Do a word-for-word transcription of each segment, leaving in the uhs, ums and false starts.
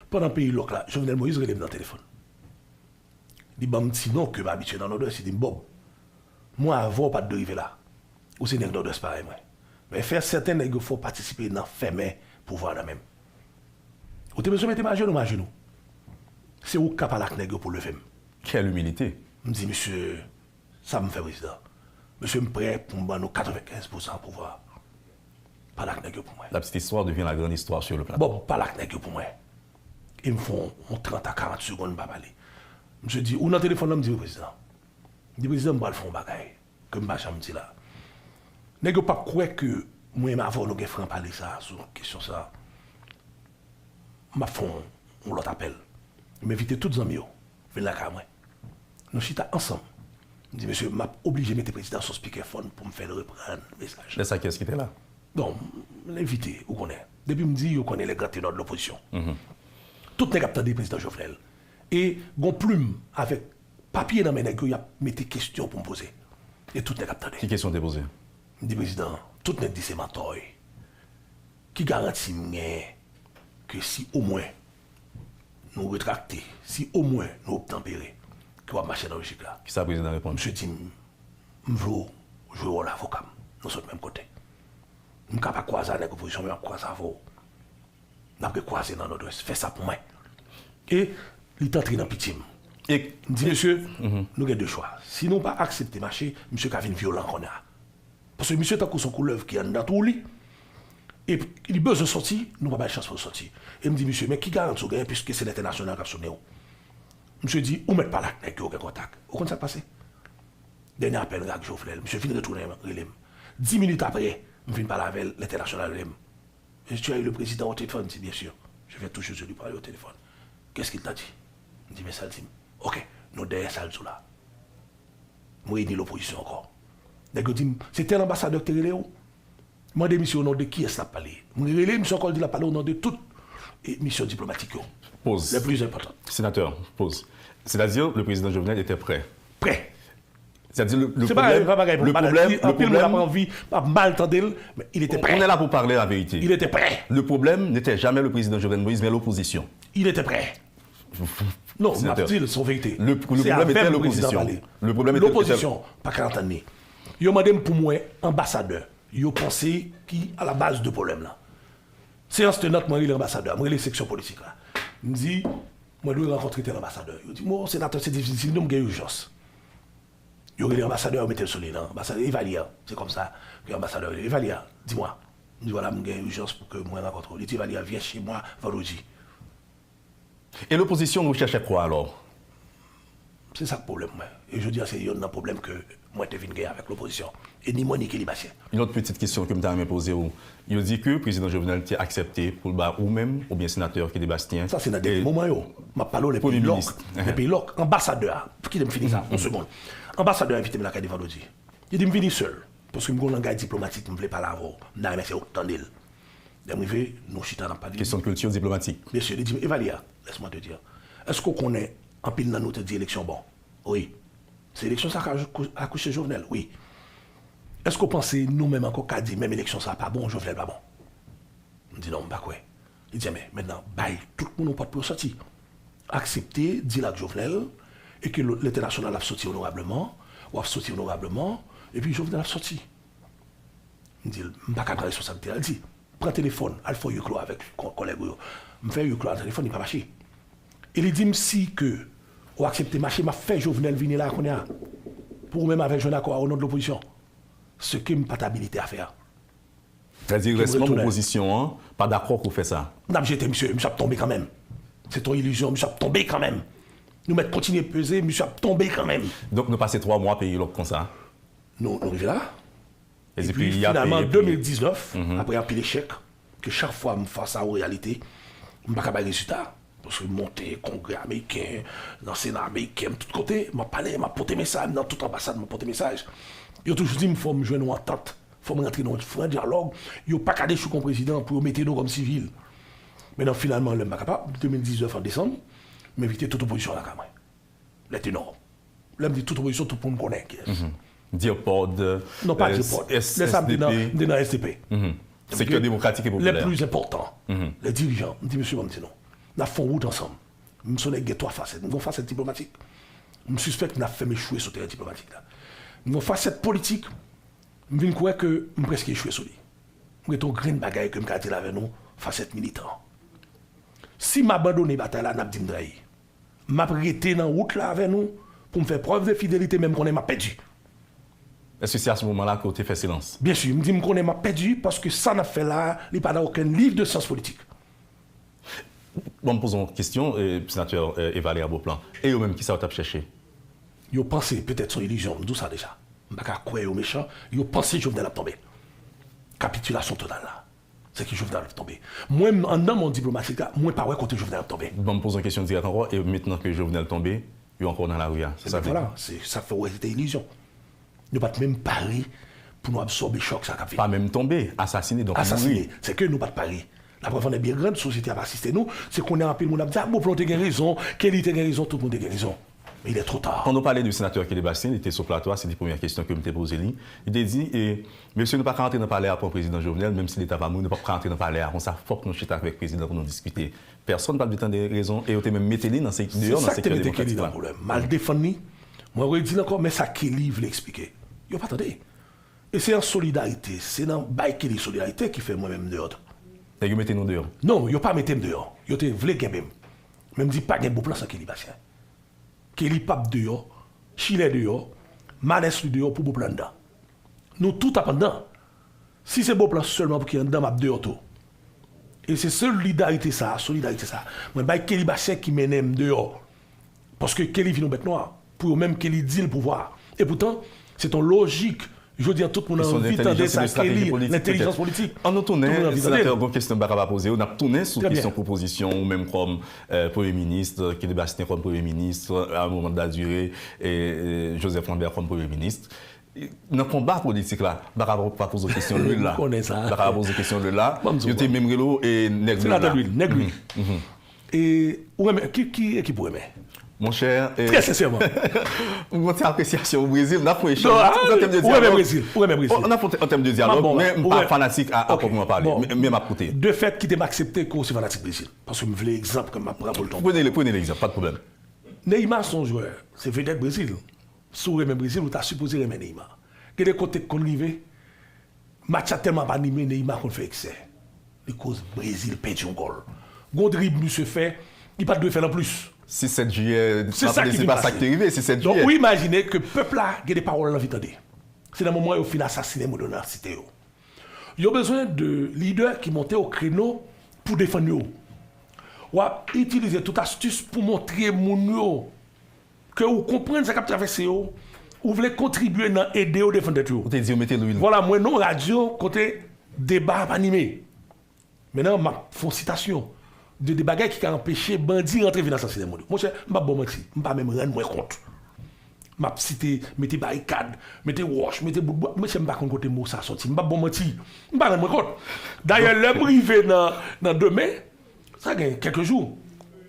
Pandan peyi lòk la, Jovenel Moïse rele m nan telefòn. Li ban m ti non ke m abitye nan Nòdwès, li di m, Bob, mwen avè w pa t dwe rive la. Ou se nèg Nòdwès parèy mwen. Men fè sèten nèg yo fè w patisipe nan fèmen pouvwa nan men m. Ou te bezwen mete m ajenou, m ajenou. Se ou k ka pale ak nèg yo pou leve m. Quelle humilité. M di, Mesye, sa m fè, prezidan. Mesye, m prè pou m ban nou katrevenkenz pousan pouvwa. Pale ak nèg yo pou mwen. La petite histoire devient la grande histoire sur le plateau. Bon, pale ak nèg yo pou mwen. E m fè yon trant a karant segonn m pa pale. Misye di, ou nan telefòn nan? M di, wi, prezidan. M di, prezidan, m pral fè yon bagay ke m pa janm di la. Nèg yo p ap kwè ke mwen menm avè w nou gen fran pale sa sou kesyon sa. M ap fè yon, yon lòt apèl. M envite tout zanmi yo vin lakay mwen. Nou chita ansanm. M di, mesye, m ap oblije mete prezidan sou spikèfòn pou m fè l reprann mesaj. Lè sa, kiyès ki te la? Bon, m envite, ou konnen. Depi m di, yo konnen les grands ténors de l'opposition. Tout nèg ap tande prezidan Jovenel. E gon plim avèk papye nan men nèg yo, y ap mete kesyon pou m poze. E tout nèg ap tande. Ki kesyon w te poze? M di, prezidan, tout nèg di se mantò w ye. Ki garanti m genyen ke si omwen nou retrakte, si omwen nou obtanpere, ke w ap mache nan lojik la? Kisa prezidan reponn? Misye di m, m vle w jwe wòl avoka m. Nou sot menm kote. M ka pa kwaze ak nèg opozisyon, men m ap kwaze avè w. N ap rekwaze nan Nòdwès. Fè sa pou mwen. E li t antre nan pitye m. E m di, mesye, nou gen de chwa. Si nou pa aksepte mache, misye ka vin vyolan kounye a. Paske misye tankou se yon koulèv ki anndan twou li. E li bezwen soti, nou pa bay chans pou l soti. E m di, misye, men ki garanti w genyen, piske se lentènasyonal k ap sonnen w? Misye di, ou mèt pale ak nèg yo, gen kontak. Ou konn sa k pase? Dènye apèl, m ak Jovenel. Misye vin retounen rele m. Dis minit apre, m fin pale avè l, lentènasyonal rele m. Est-ce que tu as eu le président au téléphone? M di, bien sûr. Je viens tout juste de lui parler au téléphone. Qu'est-ce qu'il t'a dit? M di, men sa l di m. Ok, nou dèyè sa l di w la. M reyini lopozisyon ankò. Nèg yo di m, se tèl anbasadè ki te rele w? Mande misye o non de kiyès l ap pale. M rele misye ankò, l di l ap pale o non de tout, e, misyon diplomatik yo. Pause. Les plus importantes. Sénateur, pause. C'est-à-dire, le président Jovenel était prêt. Prêt. C'est-à-dire, le, le problème, le problème, le problème, anpil moun ap anvi, ap mal tande l, men il était prêt. On est là pour parler la vérité. Il était prêt. Le problème n'était jamais le président Jovenel Moïse, mais l'opposition. Il était prêt. Non, m ap di l, se yon verite. Le, le problème était l'opposition. Le problème était, était... Lopozisyon pa ka antann li. Yo mande m pou mwen anbasadè. Yo panse ki a la baz de pwoblèm lan. Seyans tenant, mwen rele anbasadè a, mwen rele seksyon politik la. M di, mwen dwe rankontre tèl anbasadè. Yo di m, o, senatè, se difisil, non, m gen ijans. Yo rele anbasadè a, yo mete l sou liy lan. Anbasadè, Evalière, se konsa ke anbasadè a rele. Evalière, dis-moi. M di, vwala, m gen ijans pou ke mwen rankontre w. Li di, Evalière, viens chez moi vendredi. E lopozisyon, ou chèche kwa alò? Se sa k pwoblèm mwen. E jodi a, se yonn nan pwoblèm ke mwen te vin gen avèk lopozisyon. E ni mwen, ni Kelly Bastien. Yon lòt pitit kesyon ke m ta renmen poze w. Yo di ke prezidan Jovenel te aksepte pou l ba ou menm oubyen senatè Kelly Bastien. Sa se nan dènye moman yo. M ap pale w lè peyi lòk. Lè peyi lòk. Anbasadè a, kite m fini sa, yon segonn. Anbasadè a envite m lakay li vandredi. Li di m vini sèl, paske m gen yon langay diplomatik m vle pale avè w. M ta renmen se ou k tande l. Lè m rive, nou chita n ap pale. Kesyon kilti diplomatik. Mesye, li di m, Evalière, laisse-moi te dire. Èske w konnen anpil nan nou te di eleksyon bon? Wi. Se eleksyon sa k akouche Jovenel? Wi. Èske w panse nou menm ankò ka di menm eleksyon sa pa bon, Jovenel pa bon? M di non, m pa kwè. Li di, men, mentnan, bay tout moun yon pòt pou yo sòti. Aksepte deal ak Jovenel, e ke lentènasyonal ap sòti onorableman, w ap sòti onorableman, epi Jovenel ap sòti. M di l, m pa ka pran responsablite a. L di, pran telefòn, al fè yon huis clos avèk kò-, kòlèg ou yo. M fè huis clos a nan telefòn, li pa mache. E li di m si ke ou aksepte mache, m ap fè Jovenel vini la kounye a. Pou ou menm avè jwenn akò a o non de lopozisyon. Ce que m pa t abilite a fè a. Sètadi rès manm opozisyon an pa dakò pou fè sa. N ap jete misye, misye ap tonbe kanmenm. Se t on ilizyon, misye ap tonbe kanmenm. Nou mèt kontinye peze, misye ap tonbe kanmenm. Donk nou pase twa mwa peyi lòk konsa. Nou, nou rive la. Epi finalman, de mil diznèf, apre anpil echèk, ke chak fwa m fas a yon reyalite, m pa ka bay rezilta. Paske m monte Kongrè ameriken, nan Sena ameriken, m tout kote, m ap pale, m ap pote mesaj, nan tout anbasad, m ap pote mesaj. Yo toujou di m fò m jwenn yon antant, fò m rantre nan yon fran dyalòg. Yo pa ka dechouke yon prezidan pou yo mete nou kòm sivil. Men non, finalman, lè m pa kapab, de mil diznèf an desanm, m envite tout opozisyon an lakay mwen. Lè te nò. Lè m di tout opozisyon, tout moun konnen kiyès. Dirpod, non, pa Dirpod. Lè sa, m te nan, m te nan S D P. Sektè demokratik e popilè. Les plus importants, les dirigeants, m di, mesye, ban m di nou. N ap fè yon wout ansanm. M se yon nèg gen twa fasèt. M gen yon fasèt diplomatik. M sispèk n ap fè m echwe sou teren diplomatik la. M gen yon fasèt politik. M vin kwè ke m prèske echwe sou li. M gen yon grenn bagay ke m ka di l avè nou, fasèt militan. Si m abandone batay la, n ap di m trayi. M ap rete nan wout la avè nou pou m fè prèv de fidelite, men m konnen m ap pèdi. Èske se a se moman la ke w te fè silans? Byen si, m di m konnen m ap pèdi paske sa n ap fè la a, li pa nan okenn liv de syans politik. Bon, m poze yon kesyon, eh, Senatè eh, Evalia Beauplan. E yo menm, kisa yo t ap chèche? Yo panse, petèt se yon ilizyon, m di w sa deja. M pa ka kwè yo mechan, yo panse Jovenel ap tonbe. Kapitilasyon total la. Se ke Jovenel ap tonbe. Mwen, anndan mond diplomatik la, mwen pa wè kote Jovenel ap tonbe. Ban m poze yon kesyon dirèk ankò, e mentnan ke Jovenel tonbe, yo ankò nan lari a. Se sa w vle di? Vwala, se sa k fè w wè se te ilizyon. Nou pa t menm pare pou nou absòbe chòk sa k ap vini. Pa menm tonbe, asasine, donk mouri. Asasine, se ke nou pa t pare. Laprèv annè byen grann, sosyete a pa asiste nou, se kounye a anpil moun ap di, a, Beauplan te gen rezon, Kelly te gen rezon, tout moun te gen rezon. Men il est trop tard. Pandan w pale de senatè Kelly Bastien, li te sou plato a, se te premyè kesyon ke m te poze li. Li te di, e, mesye, nou pa ka antre nan palè a pran prezidan Jovenel, menm si leta pa mouri, nou p ap ka antre nan palè a konsa, fòk nou chita avèk prezidan pou nou diskite. Pèsonn pa t vle tande rezon, e yo te menm mete li nan se, deyò nan sektè demokratik la. Se sa k te mete Kelly nan pwoblèm. M al defann li, mwen redi l ankò, men sa Kelly vle eksplike. Yo pa tande. E se an solidarite, se nan bay Kelly solidarite ki fè mwen menm m deyò tou. Nèg yo mete nou deyò? Non, yo pa mete m deyò. Yo te vle kenbe m. Men m di pa gen Beauplan san Kelly Bastien. Kelly p ap deyò, Chilè deyò, Manès li deyò pou Beauplan anndan. Nou tout ap anndan. Si se Beauplan sèlman pou ki anndan, m ap deyò tou. E se solidarite sa a, solidarite sa a, mwen bay Kelly Bastien ki mennen m deyò. Paske Kelly vin yon bèt nwa. Pou yo menm Kelly di l pouvwa. Epoutan, se t on lojik. Jodi a, tout moun anvi tande sa Kelly, lentèlijans politik. An nou tounen, Senatè, gon kesyon m pa ka pa poze w. N ap tounen sou kesyon pwopozisyon ou menm kòm eh, premye minis, Kelly Bastien kòm premye minis, Armand Daduré, eh, eh, Joseph Lambert kòm premye minis. Nan konba politik la, m pa ka pa poze w kesyon lwil la. M pa ka pa poze w kesyon lwil la. Yo te menm rele w e nèg lwil la. Senatè lwil, nèg lwil. E ou renmen, ki, ki ekip ou renmen? Monchè, eh, trè sensèman, m gon ti apresyasyon pou Brezil. N ap fè yon echanj an tèm de dyalòg. Ou renmen Brezil, ou renmen Brezil. N ap fè yon tèm de dyalòg, men m pa fanatik a pwopwoman pale. Men m ap koute. Defèt kite m aksepte ke w se fanatik Brezil. Paske m vle egzanp ke m ap pran pou l tonbe. Prene, prene legzanp, pa t pwoblèm. Neymar se yon jwè, se vedèt Brezil. Si w renmen Brezil, ou ta sipoze renmen Neymar. Gen de kote k konn rive, match la tèlman ap anime, Neymar konn fè eksè. Li koz Brezil pèdi yon gòl. Gon drib misye fè, li pa t dwe fè l anplis. Sis sèt jiyè, m ap raple se pa sa k te rive, sis sèt jiyè. Donk, ou imajine ke pèp la gen de pawòl l anvi tande. Se nan moman yo fin asasinen moun yo nan site yo. Yo bezwen de lidè ki monte o kreno pou defann yo. W ap itilize tout astis pou montre moun yo ke ou konprann sa k ap travèse yo, ou vle kontribye nan ede yo defann tèt yo. Ou te di yo mete lwil. Vwala, mwen nan yon radyo kote deba ap anime. Mentnan, m ap fè yon sitasyon de, de bagay ki ka anpeche bandi rantre vin asasinen moun yo. Monchè, m p ap ba w manti, m pa menm rann mwen kont. M ap site, mete barikad, mete wòch, mete bout bwa. Mesye, m pa konn kote mo sa soti. M p ap ba w manti, m pa rann mwen kont. Dayè, lè m rive nan, nan demen, sa gen kèk jou,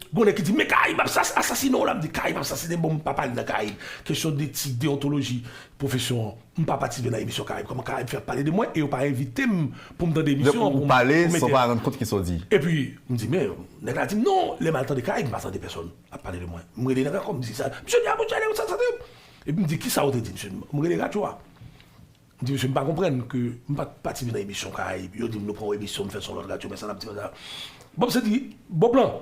gon nèg ki di, men Karayib ap sas-, asasinen w la. M di, Karayib ap sasinen, bon, m pa pale nan Karayib. Kesyon de etik, deontoloji, pwofesyon an. M pa patisipe nan emisyon Karayib. Kòman Karayib fè ap pale de mwen e yo pa envite m pou m tande emisyon an pou m komante? Donk, ou pale san w pa rann kont ki sa w di. Epi, m di, men, nèg la di m, non, lè m al tande Karayib, m pa tande pèsonn ap pale de mwen. M rele nèg la ankò, m di sa. Misye di, a, monchè, nèg yo sa tande. Epi m di, kisa w te di, misye? M rele radyo a. M di, mesye, m pa konprann ke m pa t patisipe nan emisyon Karayib. Yo di m nou pran yon emisyon, m fè sou yon lòt radyo, men sa n ap di, men sa. Bob se di, Bob lan,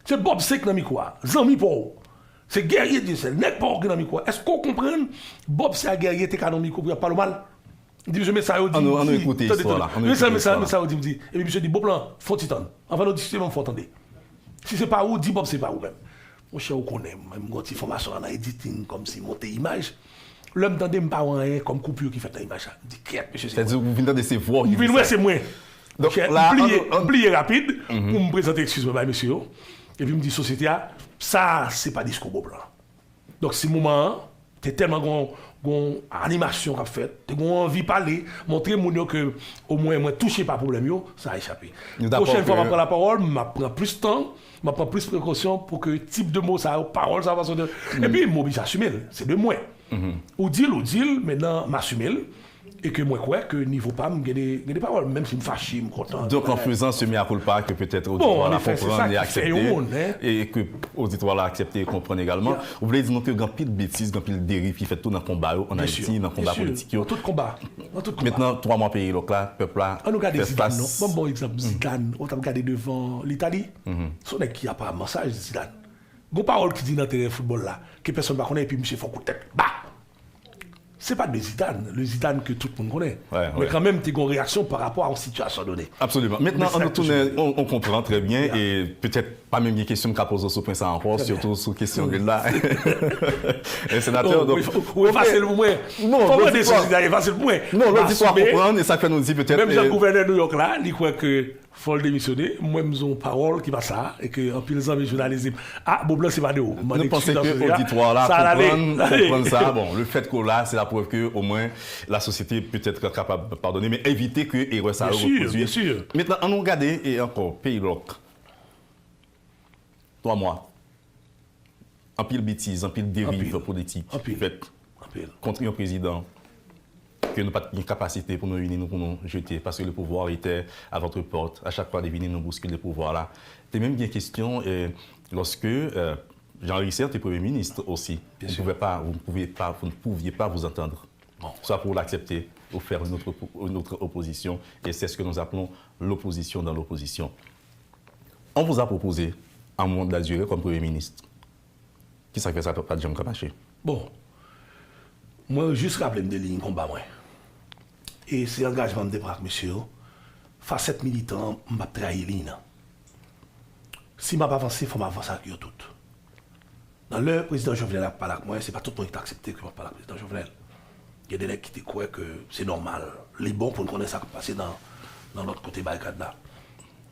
se Bob se k nan mikwo a, zanmi pa w. Se Guerrier Dieuseul, nèg pa w ki nan mikwo a. Èske w konprann Bob se a Guerrier te ka nan mikwo pou y ap pale w mal? M di, mesye, men sa yo di m di, tande, tande. Men sa, men sa, men sa yo di m di. Epi misye di, Bob lan, fè yon ti tann. Anvan nou diskite, ban m fè w tande. Si se pa ou, di Bob se pa ou menm. Monchè, ou konnen, mwen, m gon ti fòmasyon la nan editing, kòmsi monte imaj. Lè m tande, m pa wè anyen kòm koupir ki fèt nan imaj la. M di, kyèt, mesye, se mwen. Sètadi, ou vin tande se vwa w ki di sa. M vin wè se mwen. Donk, monchè, la, m pliye, m pliye rapid pou m prezante ekskiz mwen bay mesye yo. Epi m di sosyete a, sa a, se pa diskou Bob lan. Donk, si moman an, te tèlman gon, gon animasyon k ap fèt, te gon anvi pale, montre moun yo ke omwen mwen touche pa pwoblèm yo, sa a echape. Pwochèn fwa m ap pran lapawòl, m ap pran plis tan, m ap pran plis prekosyon pou ke tip de mo sa yo, pawòl sa yo pa soti. Epi, m oblije asime l, se de mwen. Ou di l, ou di l, mentnan m asime l. E ke mwen kwè ke nivo pa m, gen de, gen de pawòl, menm si m fache, m kontan. Donk, an fezan se mea culpa ke petèt oditwa la konprann e aksepte, e ke oditwa la aksepte e konprann egalman, ou vle di nou ke gen anpil betiz, gen anpil deriv ki fèt tou nan konba yo ann Ayiti, nan konba politik yo. Nan tout konba. Nan tout konba. Mentnan, twa mwa peyi lòk la, pèp la fè fas. Ann nou gade Zidane, non? Ban m ba w egzanp Zidane, ou t ap gade devan Litali. Se yon nèg ki aparaman saj, Zidane. Gon pawòl ki di nan teren foutbòl la, ke pèsonn pa konnen, epi misye fè yon kout tèt. Ba! Se pa de Zidane, le Zidane ke tout moun konnen. Men kanmenm, te gon reyaksyon pa rapò a yon sitiyasyon done. Absoliman. Mentnan, ann nou tounen, on, on konpran trè byen, e petèt pa menm gen kesyon m ka poze w sou pwen sa ankò, sitou sou kesyon grid la. E senatè, donk. Ou efase l pou mwen. Fò mande sou Zidane, efase l pou mwen. Non, lòditwa konprann, e sa k fè nou di petèt. Menm jan gouvènè Nouyòk la, li kwè ke Fò l demisyone, mwen m zon pawòl ki pa sa, e ke anpil zanmi jounalis di m, a, Bob lan se pa de ou. M mande ekskiz nan sosyete a. Nou panse ke oditwa la konprann, konprann sa. Bon, le fèt ke w la, se laprèv ke omwen lasosyete petèt kapab padone, men evite ke erè sa yo repwodui. Mentnan, ann nou gade e ankò, peyi lòk. Twa mwa. Anpil betiz, anpil deriv politik fèt kont yon prezidan ke nou pa t gen kapasite pou nou ini nou, pou nou jete, parce que le pouvoir était à votre porte. À chaque fois, li vini, nou bouskile pouvwa la. Te menm gen kesyon, eh, lorsque, eh, Jean Ricard était Premier ministre aussi. Vous ne pouvez pas, vous ne pouviez pas, vous ne pouviez pas vous entendre. Bon, soit pour l'accepter ou faire une autre, une autre opposition, et c'est ce que nous appelons l'opposition dans l'opposition. On vous a proposé un mandat de durée comme Premier ministre. Kisa k fè sa pa t janm ka mache? Bon, mwen jis raple m de liy konba mwen. E se angajman m te pran ak mesye yo. Fasèt militan an, m p ap trayi liy nan. Si m ap avanse, fò m avanse ak yo tout. Nan lè prezidan Jovenel ap pale ak mwen, se pa tout moun ki t aksepte ke m ap pale ak prezidan Jovenel. Gen de nèg ki te kwè ke se nòmal, li bon pou n konnen sa k ap pase nan, nan lòt kote barikad la.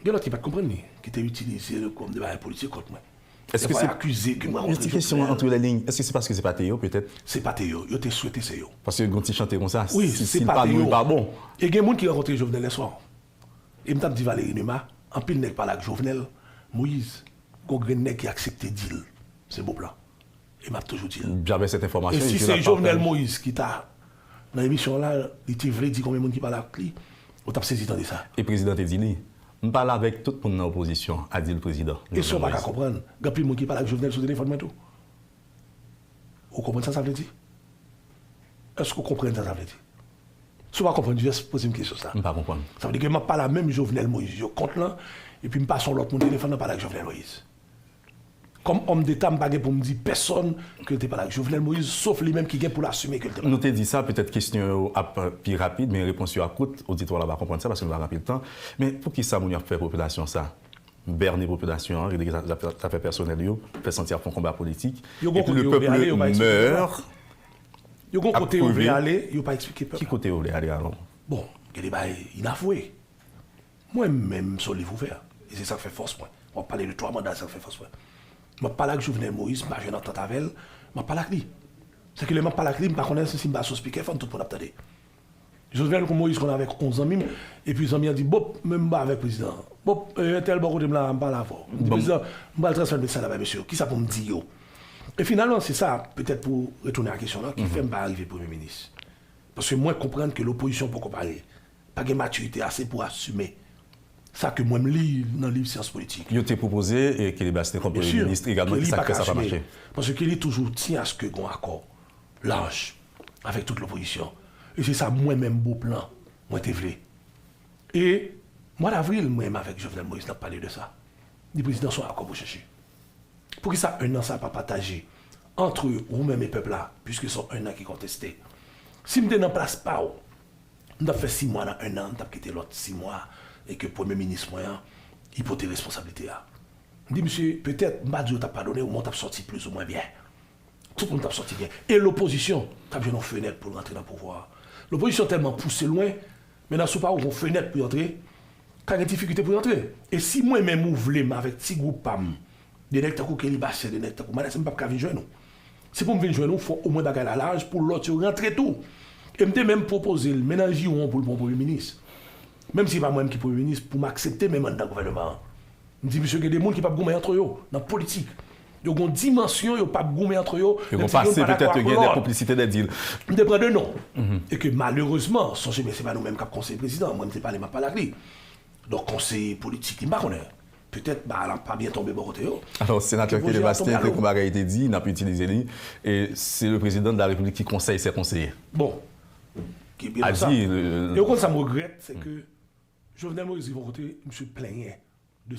Gen lòt ki pa t konprann li, ki te itilize l kòm de bagay politik kont mwen. Dèfwa y akize ke mwen rantre Jovenel. Èske se kesyon antre lè liy? Èske se paske se pa te yo, petèt? Se pa te yo. Yo te swete se yo. Paske gen yon ti chante konsa, si, si l pa nou, li pa bon. E gen moun ki rankontre Jovenel lè swa. E m t ap di Valéry Numa, anpil nèg pale ak Jovenel Moïse, gon grenn nèg ki aksepte di l se Bob lan. E m ap toujou di l. Javè sèt enfòmasyon. E si se Jovenel Moïse ki ta nan emisyon an la, li te vle di konbyen moun ki pale ak li, ou t ap sezi tande sa. E prezidan te di li, m pale avèk tout moun nan opozisyon, a di l prezidan. E sa w pa ka konprann, gen anpil moun ki pale ak Jovenel sou telefòn mwen tou. Ou konprann sa sa vle di? Èske w konprann sa sa vle di? Si w pa konprann, jis poze m kesyon sa. M pa konprann. Sa vle di ke m ap pale a menm Jovenel Moïse yo kont lan, epi m pase yon lòt moun telefòn nan pale ak Jovenel Moïse. Kòm òm deta, m pa gen pou m di pèsonn ke l te pale ak Jovenel Moïse, sof li menm ki gen pou l asime ke l te pale. Nou te di sa, petèt kesyon yo ap pi rapid, men repons yo ap kout, oditwa la va konprann sa, paske nou pa gen anpil tan. Men poukisa moun yo ap fè popilasyon sa? Bène popilasyon an, regle zafè pèsonèl yo, fè santi y ap fè yon konba politik. Epi le peuple meurt. Yo gon kote yo vle ale, yo pa eksplike pèp la. Ki kote yo vle ale alò? Bon, gen de bagay inavwe. Mwen menm, m se yon liv ouvè. E se sa k fè fòs mwen. M ap pale de twa manda, sa k fè fòs mwen. M ap pale ak Jovenel Moïse, m pa jwenn antant avè l, m ap pale ak li. Sèke lè m ap pale ak li, m pa konnen si, si m ba sou spikèfòn, tout moun ap tande. Jovenel Moïse konn avèk yon zanmi m, epi zanmi an di, Bob, men m pa avèk prezidan an. Bob, entèl bò kote m la, m pale avè w. M di, prezidan, m pral transmèt mesaj la bay mesye yo. Kisa pou m di yo? E finalman, se sa, petèt pou retounen a kesyon lan, ki fè m pa rive premye minis. Paske mwen konprann ke lopozisyon poko pare. Pa gen matirite ase pou asime sa ke mwen m li nan liv syans politik. Yo te pwopoze Kelly Bastienne kòm premye minis egalman, kisa k fè sa pa mache? Paske Kelly toujou tyen aske gon akò laj avèk tout lopozisyon. E se sa mwen menm Bob lan, mwen te vle. E mwa davril, mwen menm avèk Jovenel Moïse n ap pale de sa. Li di, prezidan, se yon akò pou chèche. Poukisa en an sa pa pataje antre ou menm e pèp la, piske se yon en an ki konteste? Si m te nan plas pa w, m t ap fè sis mwa nan en an, m t ap kite lòt sis mwa e ke premye minis mwen an, li pote responsablite a. M di, misye, petèt, m pa di yo t ap padone w, men w t ap sòti plizoumwen byen. Tout moun t ap sòti byen. E lopozisyon t ap jwenn yon fenèt pou l rantre nan pouvwa a. Lopozisyon tèlman pouse lwen, men nan sou pa ou gon fenèt pou y antre, ka gen difikilte pou y antre. E si mwen menm ou vle m avèk ti gwoup pa m, de nèg tankou Kelly Bastienne, de nèg tankou Manasseh, m p ap ka vin jwenn ou. Si pou m vin jwenn ou, fò omwen bagay la laj pou lòt yo rantre tou. E m te menm pwopoze l, men nan jiwon pou l pran premye minis. Menm si se pa mwen menm ki premye minis, pou m aksepte menm anndan gouvènman an. M di misye gen de moun ki p ap goumen antre yo nan politik. Yo gon dimansyon, yo p ap goumen antre yo. Yo gon pase petèt, yo gen de konplisite, de dil. M te pran de non. E ke malerezman, sonje byen se pa nou menm k ap konseye prezidan. Mwen, m te pale, m ap pale ak li. Donk, konseye politik, li, m pa konnen. Petèt, ba, la pa byen tonbe bò kote yo. Alò, senatè Philippe Bastien, te gon bagay te di, n ap itilize li, e se le président de la République qui conseille ses conseillers. Bon, ki byen sa. E ou konn sa m regrèt, se ke Jovenel Moïse rive yon kote, misye plenyen.